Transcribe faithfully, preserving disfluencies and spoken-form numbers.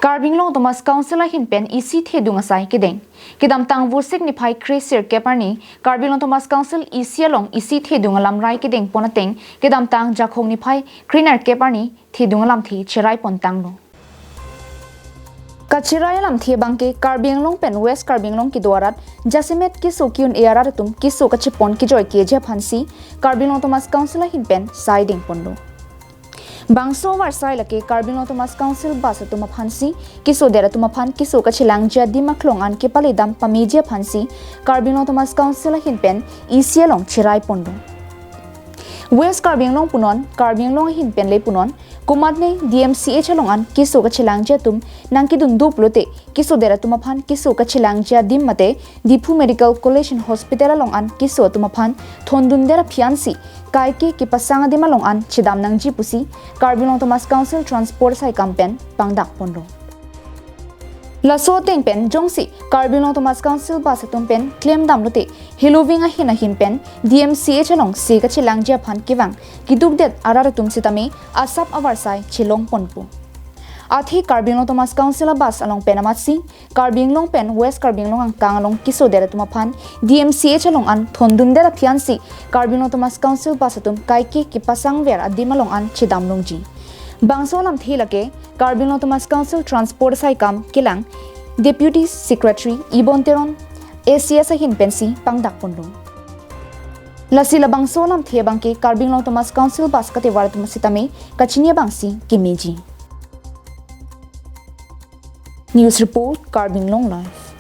Karbi Anglong Autonomous Council ahin pen isi thedung asai kedeng. Kedamtang Vosik niphai kre sirkep arni Karbi Anglong Autonomous Council isi along isi thedung alamrai kedeng pon ateng kedamtang Jakhong niphai kre nerkep arni thedung alamthe cherai pon tanglo. Kacherai alamthe abangke Karbi Anglong pen West Karbi Anglong kedo arat jasemet keso ke-un-e arat atum keso kachepon kejoi keji aphansi Karbi Anglong Autonomous Council ahin pen sai deng ponlo. Bangso avarsai lake Karbi Anglong Autonomous Council bus atum aphansi kesodet atum aphan keso kachelangji adim aklong an kepaledam pameji aphansi Karbi Anglong Autonomous Council ahin pen isi along cherai ponlo. West Karbi Anglong punon, Karbi Anglong ahin pen le punon, komatne D M C H along an keso kachelangji atum nangkedun do pulote kesodet atum aphan keso kachelangji adim mate Diphu Medical College and Hospital along an keso atum aphan thondundet aphi ansi kaike kepasang adim along an chedam nangji pusi Karbi Anglong Autonomous Council Transport Saikam pen pangdak ponlo. Laso ateng pen jongsi Karbi Anglong Autonomous Council bus atum pen klem damlote heloving ahin ahin pen D M C H along se kachelangji aphan kevang kedukdet arat atum sitame asap avarsai chelong ponpo. Athe Karbi Anglong Autonomous Council abus along pen amatsi Karbi Anglong pen West Karbi Anglong angkang along kesodet atum aphan D M C H along an thondundet aphi ansi Karbi Anglong Autonomous Council bus atum kaike kepasangver adim along an chedam longji. Bangso alamthe lake Karbi Anglong Autonomous Council Transport Saikam kelang Deputy Secretary Ibon Teron A C S ahin pensi pangdak ponlo. Lasi labangso alamthe abangke Karbi Anglong Autonomous Council bus katevar atum sitame kachini abangsi kemeji. News report, Karbi Anglong Live.